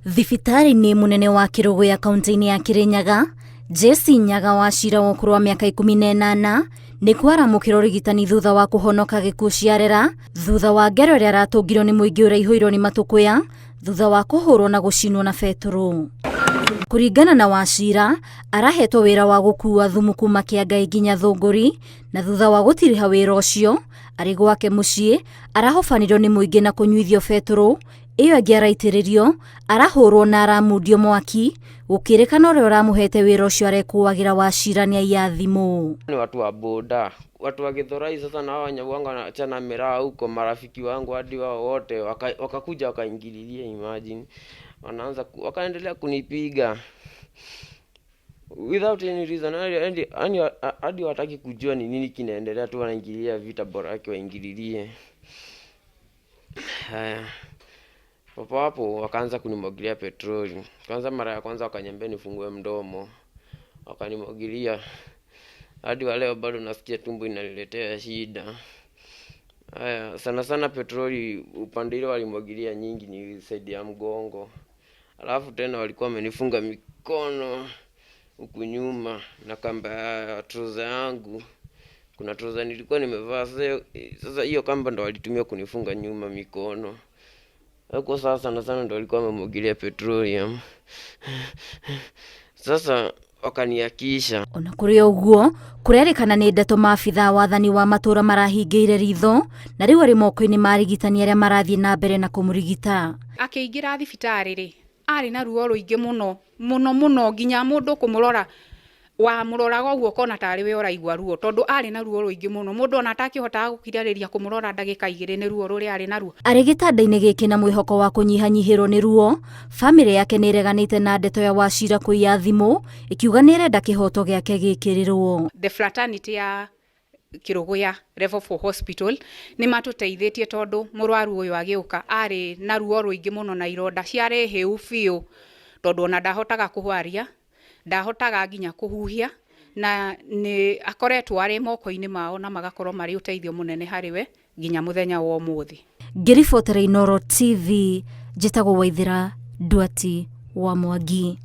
Thibitarĩ-inĩ mũnene wa Kĩrũgũya kaunti-inĩ ya Kĩrĩnyaga, Jesse Nyaga wa cira wa ũkũrũ wa mĩaka 18 nĩ kwaramũkĩra ũrigitani thutha wa kũhonoka gĩkuũ ciarera thutha wa ngero ĩrĩa aratũngirwo nĩ mũingĩ ũraihũirwo nĩ matũkũya thutha wa kũhũrwo na gũcinwo na betũrũ. Kũringana na Wachira, arahetwo wĩra wa gũkuua thumu kuma Kĩangai nginya Thũngũri na thutha wa gũtiriha wĩra ũcio arĩ gwake mũciĩ arahobanĩrio nĩ mũingĩ na kũnyuithio betũrũ ĩyo ĩngĩ araitĩrĩrio arahũrwo na aramundio mwaki gũkĩrĩkana ũrĩa ũramũhete wĩra ũcio arekũagĩra Wachira nĩ aiya thimũ. Ni watu wa boda, watu wa Githurai sasa na hao wenye wanga wanachana miraa huko, marafiki wangu hadi wao wote wakakuja wakaingililia, imagine wanaanza wakaendelea kunipiga without any reason, hadi hawataki kujua ni nini kinaendelea tu, wanaingilia vita, bora yake waingililie. Haya, papo hapo wakaanza kunimwagilia petroli. Kwanza mara ya kwanza wakaniambia nifungue mdomo, wakanimwagilia hadi wa leo bado nasikia tumbo inaniletea shida. Haya, sana sana petroli upande ile walimwagilia nyingi ni side ya mgongo. Alafu tena walikuwa wamenifunga mikono huku nyuma na kamba ya trouser yangu. Kuna trouser nilikuwa nimevaa, sasa hiyo kamba ndo walitumia kunifunga nyuma mikono. Huko sasa sana sana ndo walikuwa wamemwagilia petroleum. Sasa wakaniakisha. Ona kũrĩ ũguo kũrerĩkana nĩ ndeto maabithaa wathani wa matũra marahingĩire ritho na rĩu arĩ moko-inĩ ma arigitani arĩa marathiĩ na mbere na kũmũrigita. Akĩingĩra thibitarĩ rĩ, arĩ na ruo rũingĩ mũno mũno mũno, nginya mũndũ kũmũrora wamũroraga ũguo ũkona tarĩ we ũraigua ruo, tondũ arĩ na ruo rũingĩ mũno, mũndũ ona atakĩhotaga gũkirĩrĩria kũmũrora ndagĩka 2 nĩ ruo rũrĩa arĩ naruo. Arĩ gĩtanda-inĩ gĩkĩ na mwĩhoko wa kũnyihanyihĩrwo nĩ ruo, bamĩrĩ yake nĩ ĩreganĩte na ndeto ya Wachira kũiya thimũ, ĩkiuga nĩ ĩrenda kĩhoto gĩake gĩkĩrĩrwo. The fraternity ya Kĩrũgũya Level 4 Hospital nĩ matũteithĩtie, tondũ mũrwaru ũyũ agĩũka arĩ na ruo rũingĩ mũno na ironda ciarĩ hĩu biũ, tondũ ona ndahotaga kũhwaria, ndahotaga nginya kũhuhia, na nĩ akoretwo arĩ moko-inĩ mao na magakorwo marĩ ũteithio mũnene harĩ we nginya mũthenya wa ũmũthĩ. Ngĩribotera Inooro TV, njĩtagwo Waithĩra Nduati wa Mwangi.